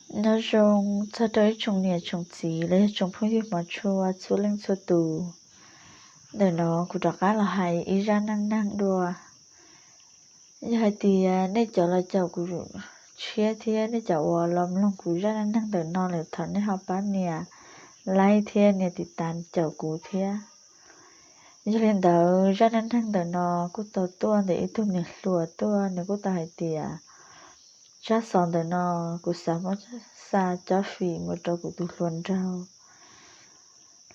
Nyob zoo txog rau ib tsoom niam tsoom txiv los yog tsoom phooj ywg hmov tshua txhua leej txhua tus. Ntawm no kuv rov qab los hais ib zaj neej neeg dua. Yog hais tias nej cov los caum kuv tshiab thiab nej cov uas los mloog kuv zaj neej neeg ntawm no lawm, thov nej ho pab nias like thiab nias tiv tas caum kuv thiab. Yog li ntawd zaj neej neeg ntawm no kuj tau tuaj ntawm ib tug niam hluas tuaj, nws kuj tau hais tias, tsab xov ntawm no kuv xav muab xa cob fim mus rau kuv tus hluas nraug,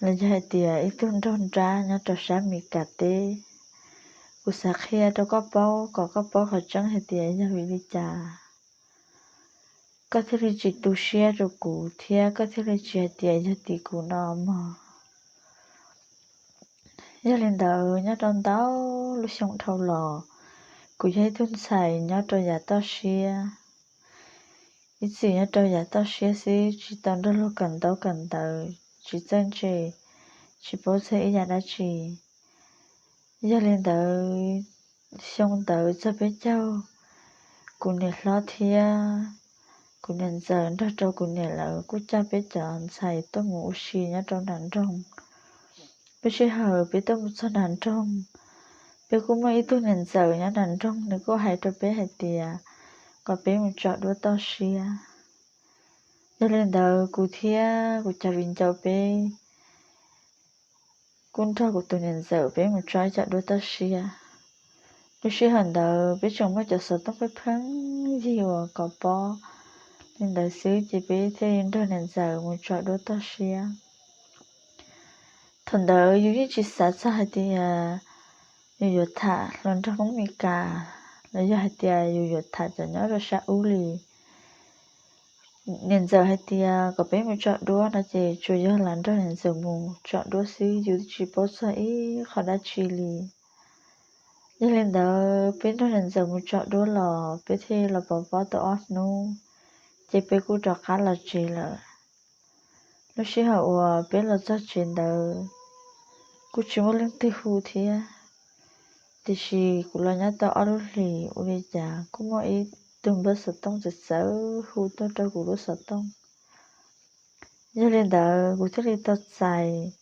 los yog hais tias ib tug nraug nrab nyob rau sab Mes Kas teb. Kuv xav qhia rau koj paub kom koj paub qhov tseeb hais tias yog vim li cas koj thiaj li tsis tu siab rau kuv thiab koj thiaj li tsis hais tias yog tim kuv no mog. Yog li ntawd nyob rau ntau lub xyoo dhau los, kuv yog ib tug ntxhais nyob rau yav toj siab, ib txwm nyob rau yav toj siab xwb, tsis tau nrog luag kawm ntaub kawm ntawv, tsis txawj ntse, tsis paub txog ib yam dab tsi. Yog li ntawd, xyoo ntawd txog peb caug, kuv niam hlob thiab kuv niam ntxawm nrog rau kuv niam lawv kuj coj peb cov ntxhais tuaj mus ua si nyob rau nram nroog. Peb sij hawm peb tuaj mus txog nram nroog, peb kuj muaj ib tug niam ntxawm nyob nram nroog, nws kuj hais rau peb hais tias kom peb mus tsom duab toj siab. Yog li ntawd kuv thiab kuv cov viv ncaus peb kuj nrog kuv tus niam ntxawm peb mus tsom ib co duab toj siab. Lub sij hawm ntawd peb tseem muaj cov xov tooj pheej pheej yig uas kov pob li ntawd xwb, ces peb thiaj li nrog niam ntxawm mus tsom duab toj siab. Thaum ntawd yus yeej tsis xav txog hais tias yus yuav tham hluas nraug Hmoob Mes Kas, los yog hais tias yus yuav tham cov nyob rau sab ub li. Niam ntxawm hais tias kom peb mus tsom duab no ces tsuas yog lam nrog niam ntxawm mus tsom duab xwb, yus twb tsis paub txog ib qho dab tsi li. Yog li ntawd peb nrog niam ntxawm mus tsom duab los peb thiaj los pov pob tau ob hnub, ces peb kuj rov qab los tsev lawm. Lub sij hawm uas peb los txog tsev ntawd, kuj tsis muaj leej twg hu thiab. Tiam sis kuv los nyob tau ob lub hlis ua li cas kuj muaj ib tug npawb xov tooj txawv txawv hu tuaj rau kuv lub xov tooj. Yog li ntawd kuv thiaj li tau txais,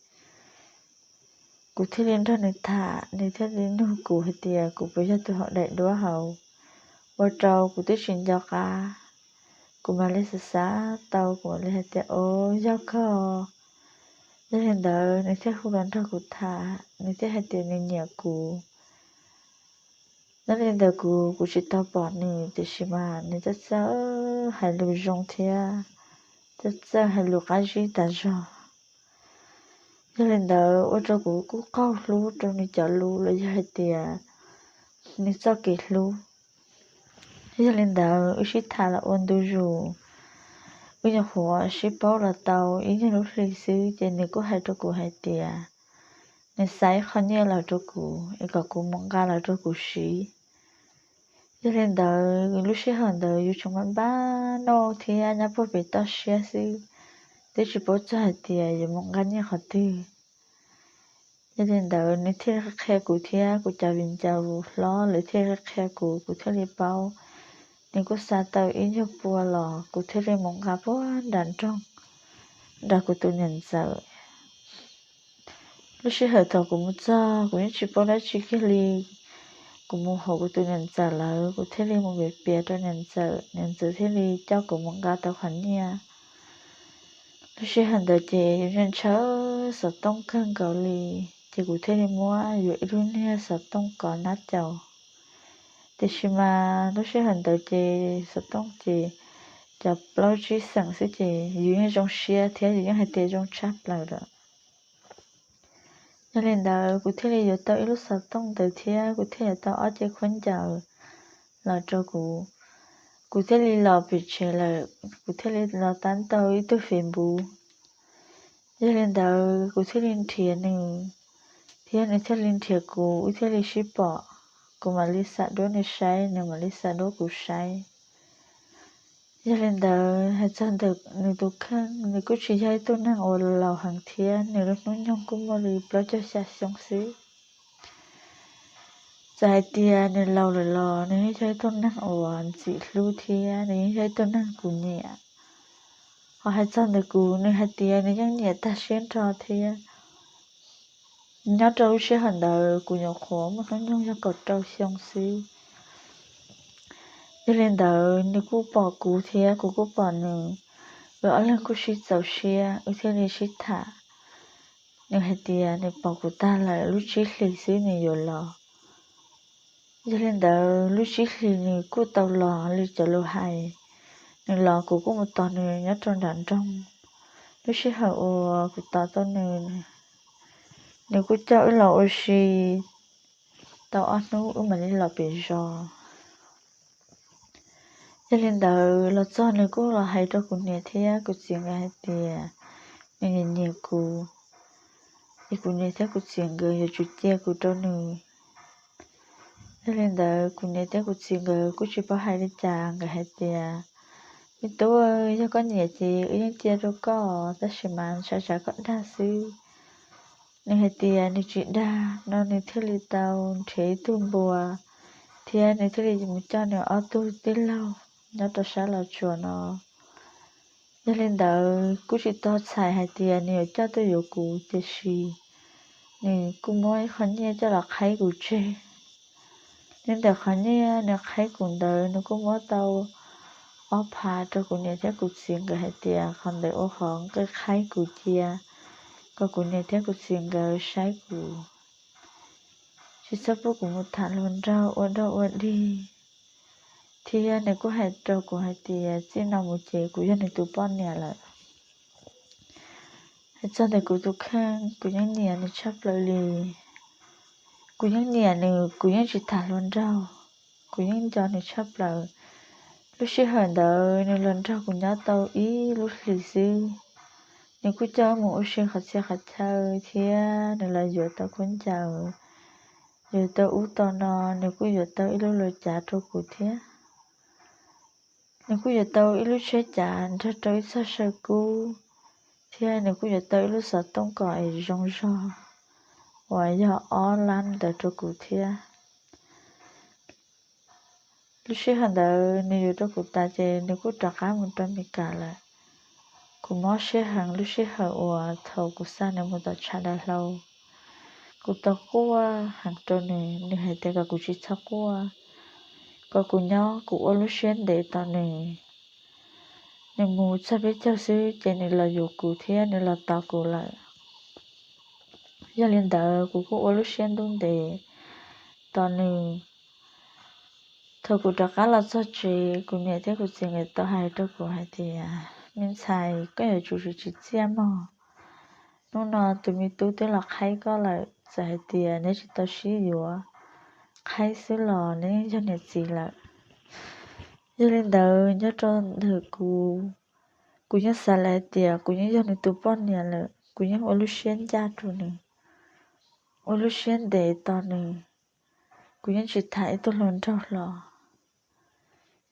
kuv thiaj li nrog nws tham, nws thiaj li nug kuv hais tias kuv puas yog tus haus daim duab hauv, ua rau kuv twb tsis nco qab. Kuv mam li xav xav tau, kuv mam li hais tias, o, yog koj. Yog li ntawd nws thiaj hu los nrog kuv tham, nws thiaj hais tias nws nyiam kuv. Nyob li ntawd kuv, kuv tsis tau pom nws, tiam sis mas nws txawj txawj hais lus zoo thiab txawj txawj hais lus qab zib tas zog. Yog li ntawd ua rau kuv kuj qaug hlub rau nws cov lus los yog hais tias nws txoj kev hlub. Yog li ntawd wb sib tham los ua ntu zus, wb nyuam qhuav sib paub los tau ib nyuag lub hli xwb ces nws kuj hais rau kuv hais tias nws xa ib qho nyiaj los rau kuv es kom kuv mus nqa los rau kuv siv. Yog li ntawd lub sij hawm ntawd yus tseem npab npab noj thiab nyob puag pem toj siab xwb, twb tsis paub txog hais tias yuav mus nqa nyiaj qhov twg. Yog li ntawd nws thiaj li qhia kuv thiab kuv cov viv ncaus hlob lawv thiaj li qhia kuv, kuv thiaj li paub. Nws kuj xa tau ib nyuag pua los kuv thiaj li mus nqa puag nram nroog nrog kuv tus niam ntxawm. Lub sij hawm thaum kuv mus txog kuv yeej tsis paub dab tsi kiag li. Kuv mus hauv kuv tus niam ntxawm lawv, kuv thiaj li mus piav piav rau niam ntxawm, niam ntxawm thiaj li coj kuv mus nqa tau qhov nyiaj. Lub sij hawm ntawd ces yus ntshaw xov tooj kawg nkaus li, ces kuv thiaj li muab yus ib lub niag xov tooj kov nab caus. Tiam sis mas lub sij hawm ntawd ces xov tooj ces cov plaub tsib xeem xwb ces yus yeej zoo siab thiab yus yeej hais tias zoo tshaj plaws lawm. Yog li ntawd kuv thiaj li yuav tau ib lub xov tooj ntawd thiab kuv thiaj yuav tau ob ce khaub ncaws los rau kuv. Kuv thiaj li los pem tsev lawm, kuv thiaj li los tab ntau ib tug Facebook. Yog li ntawd kuv thiaj li nrhiav nws, thiab nws thiaj li nrhiav kuv, wb thiaj li sib pom. Kuv mam li xa duab nws saib, nws mam li xa duab kuv saib. Yog li ntawd hais txog ntawm nws tus kheej, nws kuj tsis yog ib tug neeg uas laus heev thiab, nws lub hnub nyoog kuj muaj li plaub caug xya xyoo xwb. Txawm hais tias nws laus lawm los nws yeej yog ib tug neeg uas ntxim hlub thiab nws yeej yog ib tug neeg kuv nyiam. Ho hais txog ntawm kuv, nws hais tias nws yeej nyiam tag siab nrho thiab. Nyob rau lub sij hawm ntawd kuv nyuam qhuav muaj hnub nyoog yog kaum rau xyoo xwb. Yog li ntawd nws kuj pom kuv thiab kuv kuj pom nws, wb ob leeg kuj sib txaus siab wb thiaj li sib tham. Nws hais tias nws pom kuv tag lawm, lub tsib hlis xwb nws yuav los. Yog li ntawd lub tsib hlis nws kuj tau los li cov lus hais. Nws los kuv kuj mus tos nws nyob rau nram nroog. Lub sij hawm uas kuv tos tau nws, nws kuj coj wb los ua si tau ob hnub wb mam li los pem zos. Yog li ntawd los txog nws kuj los hais rau kuv niam thiab kuv txiv nkawd hais tias nws nyiam nyiam kuv, es kuv niam thiab kuv txiv nkawd yuav tsum cia kuv rau nws. Yog li ntawd kuv niam thiab kuv txiv nkawd kuj tsis paub hais li cas, nkawd hais tias, Me tub, yog koj nyiam ces wb yeej cia rau koj, tab sis mas tsam tsam koj dag xwb. Nws hais tias nws tsis dag no nws thiaj li tau nrhiav ib tug npua, thiab nws thiaj li mus coj nws ob tug tij laug nyob rau sab Los Tsuas no. Yog li ntawd kuj tsis tau txhais hais tias nws yuav coj tuaj yuav kuv, tiam sis nws kuj muab ib qho nyiaj coj los qhaib kuv tseg. Nyob ntawm qhov nyiaj nws qhaib kuv ntawd nws kuj muab tau ob phav rau kuv niam thiab kuv txiv nkawd hais tias qhov ntawd ua qhov nqi qhaib kuv cia, kom kuv niam thiab kuv txiv nkawd saib kuv, tsis txhob pub kuv mus tham hluas nraug ua dog ua dig. Thiab nws kuj hais rau kuv hais tias txij no mus ces kuv yog nws tus poj niam lawm. Hais txog ntawm kuv tus kheej, kuv yeej nyiam nws tshaj plaws li. Kuv yeej nyiam nws, kuv yeej tsis tham hluas nraug, kuv yeej nco nws tshaj plaws. Lub sij hawm ntawd nws los nrog kuv nyob tau ib lub hlis xwb, nws kuj coj mus ua si qhov txhia qhov chaw thiab nws los yuav tau khaub ncaws, yuav tau ub tau no, nws kuj yuav tau ib lub luav cav rau kuv thiab. Nws kuj yuav tau ib lub tsheb cav nrog rau ib txoj saw kub, thiab nws kuj yuav tau ib lub xov tooj kom es zoo zog uas yog ob lab ntawd rau kuv thiab. Lub sij hawm ntawd nws yuav rau kuv tas ces nws kuj rov qab mus rau Meskas lawm. Kuv mob siab heev lub sij hawm uas thaum kuv xa nws mus tom tshav dav hlau. Kuv tau quaj heev rau nws, nws hais tias kom kuv tsis txhob quaj, kom kuv nyob kuv ua lub siab ntev tos nws. Nws mus txog peb caug xwb ces nws los yuav kuv thiab nws los tos kuv lawm. Yog li ntawd kuv kuj ua lub siab ntuj ntev tos nws. Thaum kuv rov qab los txog tsev, kuv niam thiab kuv txiv nkawd tau hais rau kuv hais tias, Me ntxhais, koj yuav tsum tsis txiaj mog. Hnub no tus me tub twb los qhaib koj lawm, txawm hais tias neb tsis tau sib yuav, qhaib xwb los neb yeej yog niam txiv lawm. Yog li ntawd nyob rau ntawm kuv, kuv yeej xav lawm hais tias kuv yeej yog nws tus poj niam lawm, kuv yeej ua lub siab ncaj rau nws, ua lub siab ntev tos nws, kuv yeej tsis tham ib tug hluas nraug hlo.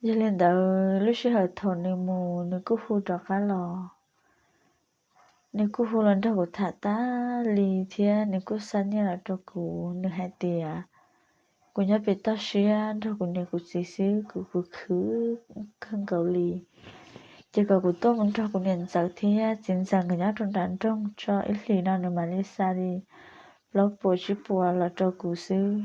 Yog li ntawd lub sij hawm thaum nws mus nws kuj hu rov qab los. Nws kuj hu los nrog kuv tham tas li thiab nws kuj xa nyiaj los rau kuv. Nws hais tias kuv nyob pem toj siab nrog kuv niam kuv txiv xwb, kuv khwv khwv kawg nkaus li. Ces kom kuv tuaj mus nrog kuv niam ntxawm thiab txiv ntxawm nkawd nyob rau nram nroog tso ib hlis no nws mam li xa li plaub puas tsib puas los rau kuv xwb,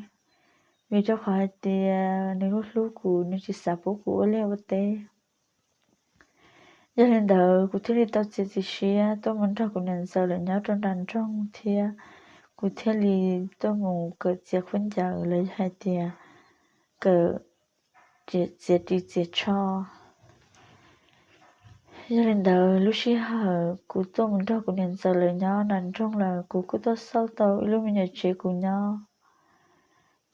vim rau qhov hais tias nws hlub hlub kuv, nws tsis xav pub kuv ua liaj ua teb. Yog li ntawd kuv thiaj li tau txiav txim siab tuaj mus nrog kuv niam ntxawm lawv nyob rau nram nroog thiab kuv thiaj li tuaj mus kawm txiav khaub ncaws los yog hais tias kawm txiav ris txiav tsho. Yog li ntawd lub sij hawm kuv tuaj mus nrog kuv niam ntxawm lawv nyob nram nroog lawm, kuv kuj tuaj xauj tau ib lub me nyuam tsev kuv nyob.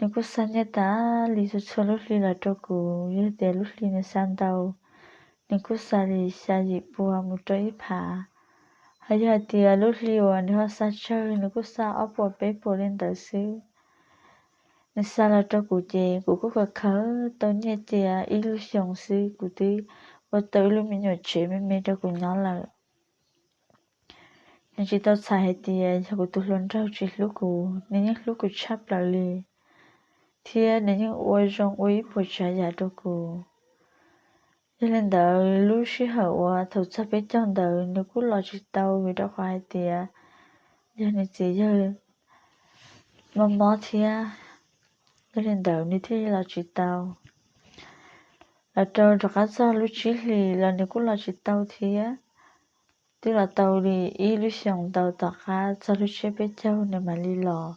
Nws kuj xa nyiaj tas li txhua txhua lub hli los rau kuv, yog tias lub hli nws xa ntau, nws kuj xa li xya yim puas mus rau ib phav. Ho yog hais tias lub hli uas nws ho xa tsawg nws kuj xa ob puas peb puas li ntawd xwb. Nws xa los rau kuv ces kuv kuj khaws khaws tau nyiaj cia, ib lub xyoo xwb kuv twb ua tau ib lub me nyuam tsev me me rau kuv nyob lawm. Nws tsis tau txhais hais tias yog kuv tus hluas nraug tsis hlub kuv, nws yeej hlub kuv tshaj plaws li, thiab nws yeej ua zoo ua ib puas tsav yam rau kuv. Yog li ntawd lub sij hawm uas thaum txog peb caug ntawd nws kuj los tsis tau vim rau qhov hais tias yog nws txiv yawg mob mob thiab. Yog li ntawd nws thiaj li los tsis tau. Los rau rov qab txog lub tsib hlis los nws kuj los tsis tau thiab. Twb los tau li ib lub xyoos ntau tom qab txog lub tsiab peb caug nws mam li los.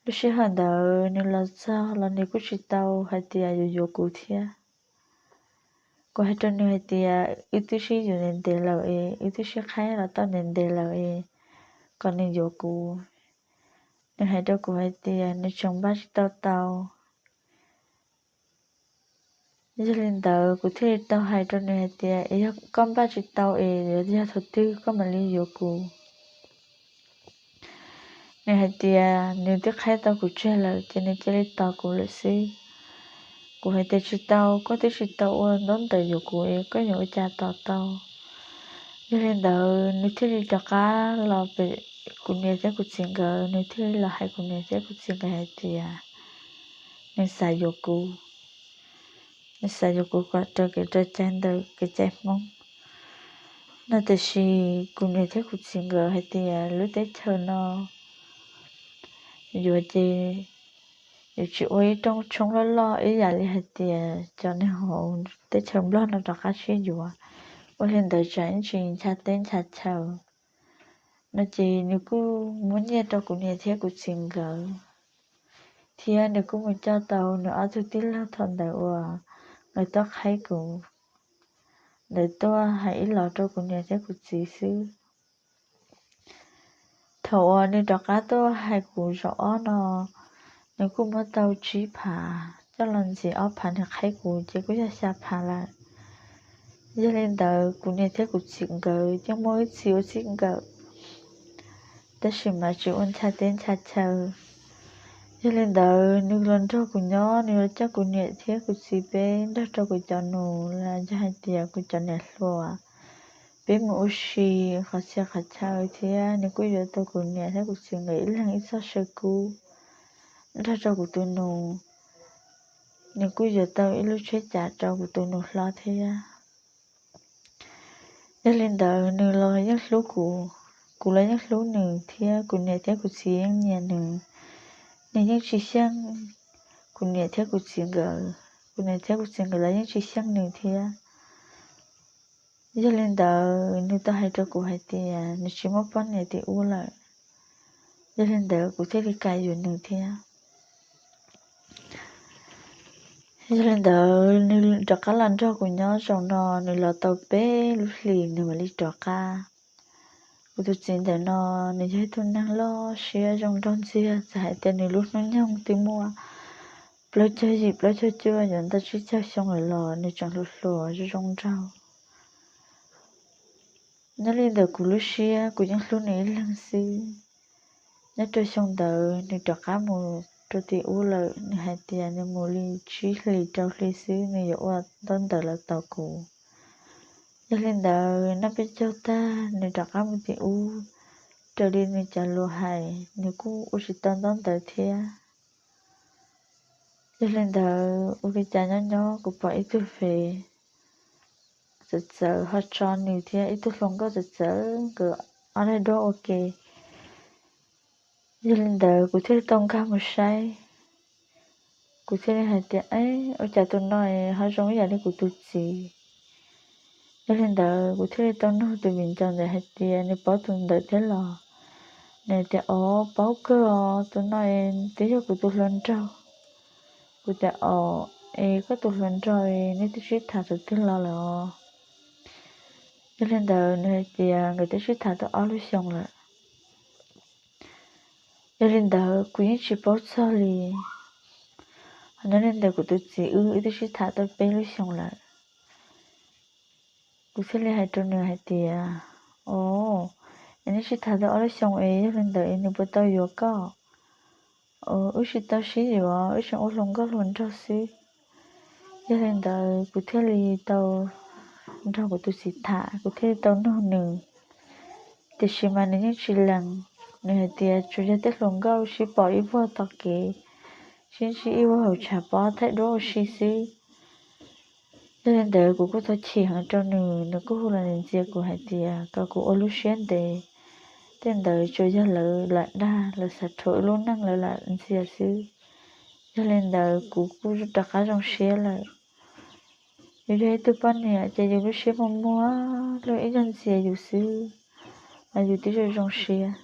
Lub sij hawm ntawd nws los txog los nws kuj tsis tau hais tias yuav yuav kuv thiab. Kuv hais rau nws hais tias wb twb sib yuav ntev ntev lawm es wb twb sib qhaib los tau ntev ntev lawm es kom nws yuav kuv. Nws hais rau kuv hais tias nws tseem npaj tsis tau tau. Yog li ntawd kuv thiaj li tau hais rau nws hais tias es yog koj npaj tsis tau es yuav yog thaum twg koj mam li yuav kuv. Nws hais tias nws twb qhaib tau kuv tseg lawm ces nws cia li tos kuv lawm xwb. Kuv hais tias tsis tau, koj twb tsis tau ua ntaub ntawv yuav kuv es koj yuav ua cas tos tau. Yog li ntawd nws thiaj li rov qab los pem kuv niam thiab kuv txiv nkawd, nws thiaj li los hais kuv niam thiab kuv txiv nkawd hais tias nws xav yuav kuv, nws xav yuav kuv kom raws kev raws cai ntawm kev cai Hmoob no. Tiam sis kuv niam thiab kuv txiv nkawd hais tias lub teb chaws no yuav ces yuav tsis ua ib rooj tshoob loj loj ib yam li hais tias cov neeg hauv teb chaws Nplog no rov qab sib yuav. Ua li ntawd tsam ib tsis ncha teb ncha chaw no ces nws kuj muab nyiaj rau kuv niam thiab kuv txiv nkawd, thiab nws kuj mus coj tau nws ob tug tij laug thaum ntawd uas nkawd tuaj qhaib kuv ntawd tuaj hais ib los rau kuv niam thiab kuv txiv xwb. Thaum uas nws rov qab tuaj hais kuv zaum ob no, nws kuj muab tau tsib phav coj los ntxiv, ob phav nws qhaib kuv ces kuj yog xya phav lawm. Yog li ntawd kuv niam thiab kuv txiv nkawd yeej muaj ib txhis ua txij nkawm, tab sis mas tsis ua ncha teb ncha chaw. Yog li ntawd nws los nrog kuv nyob, nws los coj kuv niam thiab kuv txiv peb nrog rau kuv cov nus los yog hais tias kuv cov niam hluas, peb mus ua si qhov txhia qhov chaw thiab nws kuj yuav tau kuv niam thiab kuv txiv nkawd ib leeg ib txoj saw kub nrog rau kuv tus nus. Nws kuj yuav tau ib lub tsheb cav rau kuv tus nus hlob thiab. Yog li ntawd nws los yeej hlub kuv, kuv los yeej hlub nws thiab kuv niam thiab kuv txiv yeej nyiam nws. Nws yeej tsis xyeej kuv niam thiab kuv txiv nkawd, kuv niam thiab kuv txiv nkawd los yeej tsis xyeej nws thiab. Yog li ntawd nws tau hais rau kuv hais tias nws tsis muaj poj niam tim ub lawm. Yog li ntawd kuv thiaj li kam yuav nws thiab. Yog li ntawd nws rov qab los nrog kuv nyob zaum no, nws los tau peb lub hlis nws mam li rov qab. Kuv tus txiv ntawm no, nws yog ib tug neeg loj siab zoo nraug ntxiag, txawm hais tias nws lub hnub nyoog twb muaj plaub caug yim plaub caug cuaj yuav ntau tsib caug xyoo lawm los nws tseem hluas hluas zoo zoo nraug. Nyob li ntawm kuv lub siab kuv yeej hlub nws ib leeg xwb. Nyob rau xyoo ntawd nws rov qab mus rau tim ub lawm, nws hais tias nws mus li tsib hlis rau hli xwb nws yuav ua ntaub ntawv los tos kuv. Yog li ntawd noj peb caug tag nws rov qab mus tim ub, raws li nws cov lus hais nws kuj ua tsis tau ntaub ntawv thiab. Yog li ntawd ua li cas nyob nyob kuv pom ib tug fev txawv txawv ho tso nws thiab ib tug hluas nkauj txawv txawv nkawd ob daig duab ua ke. Yog li ntawd kuv thiaj li tau nkag mus saib, kuv thiaj li hais tias, ua cas tus no ho zoo ib yam li kuv tus txiv. Yog li ntawd kuv thiaj li tau nug tus viv ncaus ntawd hais tias nws paub tus ntawd thiab los? Nws tias, o, paub kawg os, tus no twb yog kuv tus hluas nraug. Kuv tias, o, es koj tus hluas nraug nej twb sib tham thaum twg los lawm os? Yog li ntawd nws hais tias nkawd twb sib tham tau ob lub xyoos lawm. Yog li ntawd kuv yeej tsis paub txog li. Ho nyob li ntawd kuv tus txiv wb twb sib tham tau peb lub xyoos lawm. Kuv thiaj li hais rau nws hais tias, o, es nej sib tham tau ob lub xyoos es yog li ntawd es nws puas tau yuav koj? Wb tsis tau sib yuav, wb tseem ua hluas nkauj hluas nraug xwb. Yog li ntawd kuv thiaj li tau nrog kuv tus txiv tham, kuv thiaj li tau nug nws. Tiam sis mas nws yeej tsis lees, nws hais tias tsuas yog tej hluas nkauj sib pom ib vuag tom kev, sib ntsib ib vuag hauv tshav pob thaij duab ua si xwb. Yog li ntawd kuv kuj tau chim heev rau nws, nws kuj hu los ntxias kuv hais tias kom kuv ua lub siab ntev. Tej ntawd tsuas yog lawv lam dag, lawv xav rhuav wb lub neej lawv lam ntxias xwb. Yog li ntawd kuv kuj rov qab zoo siab lawm. Yus yog ib tug poj niam ces yus lub siab muag muag, luag ib nyuag ntxias yus xwb mas yus twb zoo zoo siab.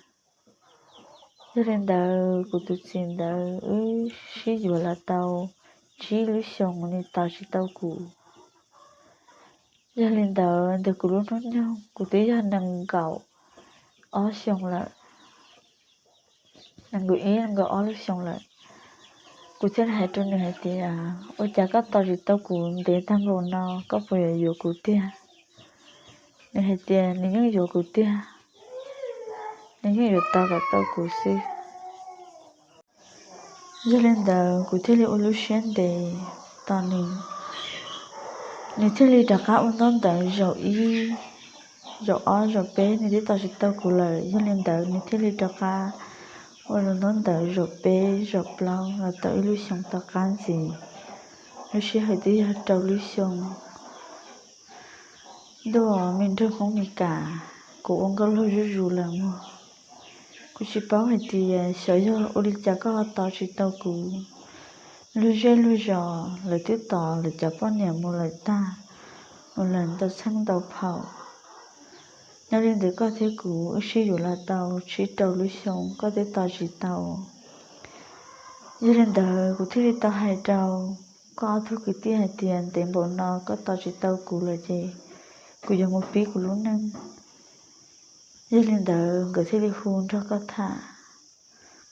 Yog li ntawd kuv tus txiv ntawd wb sib yuav los tau tsib lub xyoos nws tos tsis tau kuv. Yog li ntawd ntawm kuv lub hnub nyoog kuv twb yog nees nkaum ob xyoos lawm, nees nkaum ib nees nkaum ob lub xyoos lawm. Kuv thiaj li hais rau nws hais tias, ua cas koj tos tsis tau kuv ntev tag npaum no, koj puas yuav yuav kuv tiag? Nws hais tias nws yeej yuav kuv tiag, nws yeej yuav tos kom tau kuv xwb. Yog li ntawd kuv thiaj li ua lub siab ntev tos nws. Nws thiaj li rov qab ua ntaub ntawv zaum ib, zaum ob zaum peb, nws twb tos tsis tau kuv lawm. Yog li ntawd nws thiaj li rov qab ua ntaub ntawv zaum peb zaum plaub los tau ib lub xyoos tom qab ntxiv. Lub sij hawm twb yog rau lub xyoo. Ntuj, me nraug Hmoob Mes Kas, kuv ua nkauj laug zuj zus lawm mog. Kuv tsis paub hais tias xyov yog ua li cas koj ho tos tsis tau kuv. Luag zej luag zos lawv twb tos lawv cov poj niam mus lawm tag, mus lawm ntau txheej ntau phaum. Nyob li ntawd koj thiab kuv wb sib yuav los tau tsib rau lub xyoo koj twb tos tsis tau. Yog li ntawd kuv thiaj li tau hais rau koj ob tug kwv tij hais tias ntev npaum no koj tos tsis tau kuv lawm ces kuv yuav mus pib kuv lub neej. Yog li ntawd nkawd thiaj li hu nrog koj tham.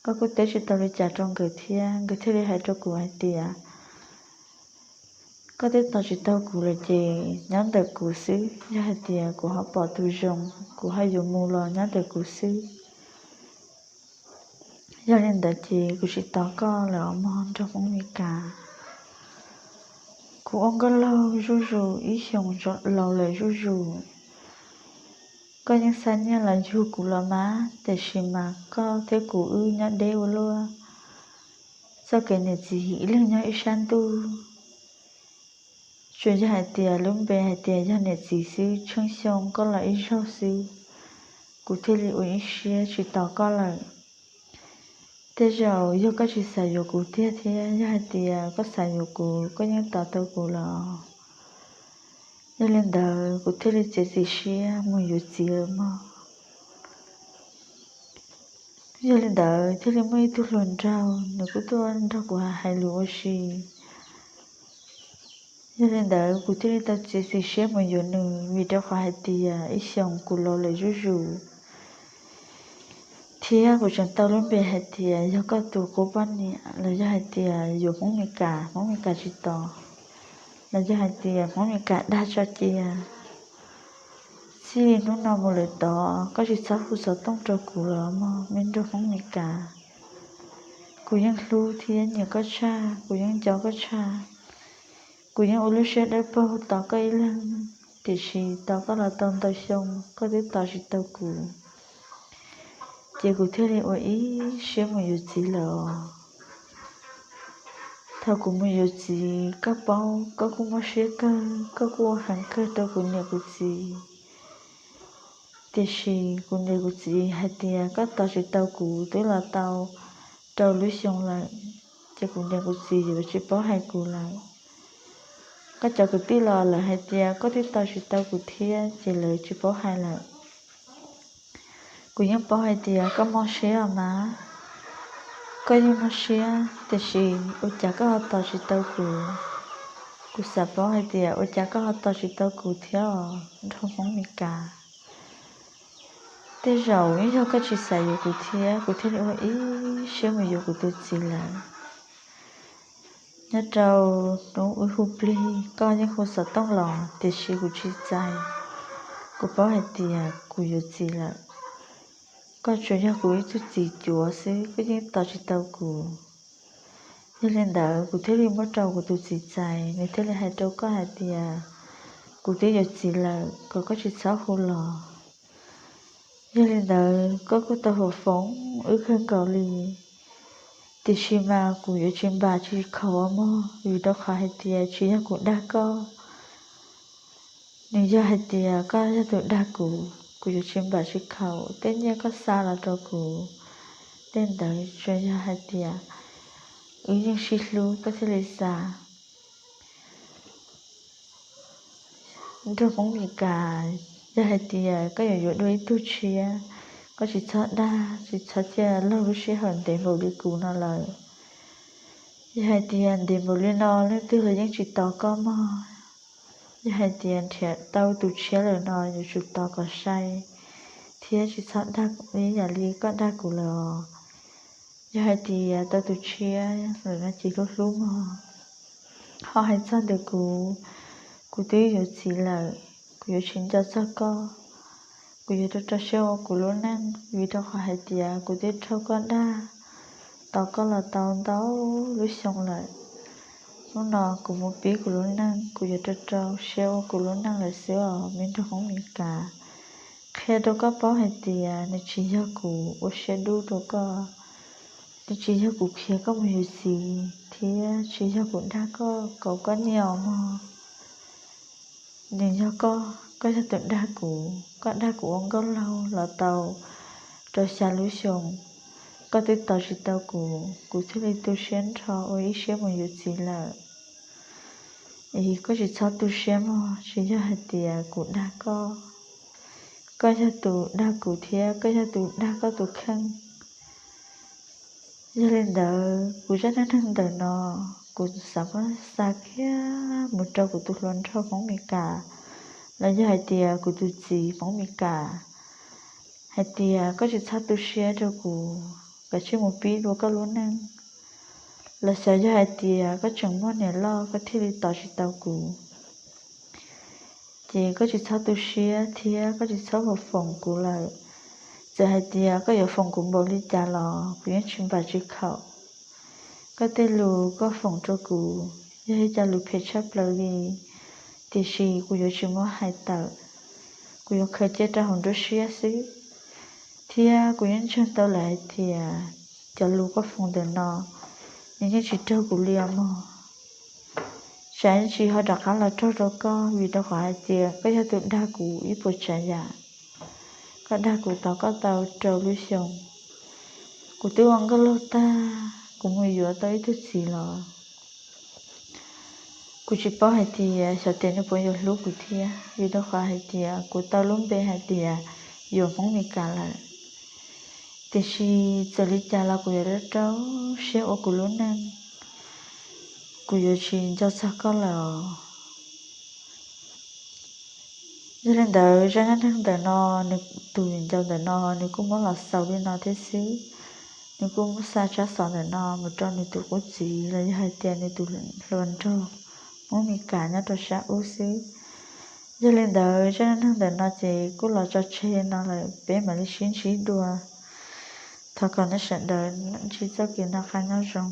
Koj kuj teb tsis tau li cas rau nkawd thiab, nkawd thiaj li hais rau kuv hais tias, koj twb tos tsis tau kuv lawm ces nyob ntawm kuv xwb, yog hais tias kuv ho pom tus zoo, kuv ho yuav mus los nyob ntawm kuv xwb. Yog li ntawd ces kuv tsis tos koj lawm os mog nraug Hmoob Mes Kas. Kuv ua nkauj laug zuj zus ib xyoos laus lawm zuj zus. Koj yeej xa nyiaj los yug kuv los mas, tiam sis mas koj thiab kuv wb nyob deb ua luaj. Txoj kev niam txiv ib leeg nyob ib sab ntuj. Tsuas yog hais tias lub npe hais tias yog niam txiv xwb, tsheej xyoo koj los ib zaug xwb, kuv thiaj li ua ib siab tsis tos koj lawm. Tej zaum yog koj tsis xav yuav kuv tiag thiab, yog hais tias koj xav yuav kuv, koj yeej tos tau kuv los. Yog li ntawd kuv thiaj li txiav txim siab mus yuav txiv lawm mog. Yog li ntawd thiaj li muaj ib tug hluas nraug, nws kuj tuaj nrog kuv hais lus ua si. Yog li ntawd kuv thiaj li tau txiav txim siab mus yuav nws, vim rau qhov hais tias ib xyoos kuv laus lawm zuj zus, thiab kuv tseem tau lub npe hais tias yog koj tus qub poj niam, los yog hais tias yuav Hmoob Mes Kas, Hmoob Mes Kas tsis tos, los yog hais tias Hmoob Mes Kas dag tso cia. Txij li hnub no mus lawm tod koj tsis txhob hu xov tooj rau kuv lawm mog me nraug Hmoob Mes Kas. Kuv yeej hlub thiab nyiam koj tshaj, kuv yeej nco koj tshaj. Kuv yeej ua lub siab dawb paug tos koj ib leeg, tiam sis tos koj los tau ntau xyoo koj twb tos tsis tau kuv, ces kuv thiaj li ua ib siab mus yuav txiv lawm os. Thaum kuv mus yuav txiv koj paub koj kuj mob siab kawg, koj kuj ua heev kawg rau kuv niam kuv txiv. Tiam sis kuv niam kuv txiv hais tias koj tos tsis tau kuv twb los tau rau lub xyoo lawm, ces kuv niam kuv txiv yuav tsis paub hais kuv lawm. Koj cov kwv tij los lawv hais tias koj twb tos tsis tau kuv thiab ces lawv tsis paub hais lawm. Kuv yeej paub hais tias koj mob siab os mas, koj yeej mob siab, tiam sis ua cas koj ho tos tsis tau kuv? Kuv xav paub hais tias ua cas koj ho tos tsis tau kuv thiab os nraug Hmoob Mes Kas. Tej zaum yeej yog koj tsis xav yuav kuv thiab kuv thiaj li ua ib siab mus yuav kuv tus txiv lawm. Nyob rau hnub wb hu plig koj yeej hu xov tooj los tiam sis kuv tsis txais. Kuv paub hais tias kuv yuav txiv lawm. Koj tsuas yog kuv ib tug txiv cuav xwb, koj yeej tos tsis tau kuv. Yog li ntawd kuv thiaj li muab rau kuv tus txiv txais, nws thiaj li hais rau koj hais tias kuv twb yuav txiv lawm, kom koj tsis txhob hu los. Yog li ntawd koj kuj tau foom foom wb kawg nkaus li, tiam sis mas kuv yuav tsis npam tsis khaum mog, vim rau qhov hais tias tsis yog kuv dag koj, Nws yog hais tias koj yog tus dag kuv, kuv yuav tsis npam tsis khaum tej nyiaj koj xa los rau kuv. Tej ntawd tsuas yog hais tias wb yeej sib hlub koj thiaj li xa. Nrog Hmoob Mes Kas, yog hais tias koj yuav yuav dua ib tug tshiab, koj tsis txhob dag, tsis txhob cia laug lub sij hawm ntev npaum li kuv no lawm. Yog hais tias ntev npaum li no leej twg los yeej tsis tos koj mog. Yog hais tias nrhiav tau tus tshiab lawm no yuav tsum tos kom sai, thiab tsis txhob dag ib yam li koj dag kuv lawm os. Yog hais tias tau tus tshiab lawm no ces hlub hlub mog. Ho hais txog ntawm kuv, kuv twb yuav txiv lawm, kuv yuav tsis nco txog koj. Kuv yuav rau rau siab ua kuv lub neej, vim rau qhov hais tias kuv twb raug koj dag, tos koj los tau ntau lub xyoo lawm. Hnub no kuv mus pib kuv lub neej, kuv yuav rau rau siab ua kuv lub neej lawm xwb os me nraug Hmoob Mes Kas. Qhia rau koj paub hais tias nws tsis yog kuv ua siab dub rau koj, nws tsis yog kuv khiav koj mus yuav txiv, thiab tsis yog kuv dag koj kom koj nyiam os mog. Nws yog koj, koj yog tus dag kuv, koj dag kuv ua nkauj laug los tau rau xya lub xyoo, koj twb tos tsis tau kuv, kuv thiaj li tu siab nrho ua ib siab mus yuav txiv lawm. Es koj tsis txhob tu siab mog, tsis yog hais tias kuv dag koj, koj yog tus dag kuv thiab koj yog tus dag koj tus kheej. Yog li ntawd kuv zaj neej neeg ntawm no kuv xav muab xa kiag mus rau kuv tus hluas nraug Hmoob Mes Kas, los yog hais tias kuv tus txiv Hmoob Mes Kas, hais tias koj tsis txhob tu siab rau kuv, koj cia li mus pib dua koj lub neej, los xyov yog hais tias koj tseem muaj niam loj koj thiaj li tos tsis tau kuv. Ces koj tsis txhob tu siab thiab koj tsis txhob foom kuv lawm. Txawm hais tias koj yuav foom kuv npaum li cas los kuv yeej tsis npam tsis khaum. Koj tej lus koj foom rau kuv yog ib co lus phem tshaj plaws li, tiam sis kuv yuav tsis muab hais tawm, kuv yuav khaws cia rau hauv nruab siab xwb. Thiab kuv yeej ntseeg tau lawm hais tias cov lus koj foom ntawm no, nws yeej tsis raug kuv li os mog. Tsam yeej tsis ho rov qab los raug rau koj, vim rau qhov hais tias koj yog tus dag kuv ib puas tsav yam. Koj dag kuv tos koj tau rau lub xyoo, kuv twb ua nkauj laug tag, kuv mus yuav tau ib tug txiv los kuv tsis paub hais tias xyov tias nws puas yuav hlub kuv thiab, vim rau qhov hais tias kuv tau lub npe hais tias yog Hmoob Mes Kas lawm. Tiam sis txawm li cas los kuv yuav rau rau siab ua kuv lub neej, kuv yuav tsis nco txog koj lawm os. Yog li ntawd zaj neej neeg ntawm no, nws tus viv ncaus ntawm no nws kuj muab los xaus li no thiab xwb. Nws kuj muab xa tsab xov ntawm no mus rau nws tus qub txiv los yog hais tias nws tus hluas nraug Hmoob Mes Kas nyob rau sab ub xwb. Yog li ntawd zaj neej neeg ntawm no ces kuj los tso tseg no lawm, peb mam li sib ntsib dua Thov kom nej sawv daws ntsib txoj kev noj qab nyob zoo.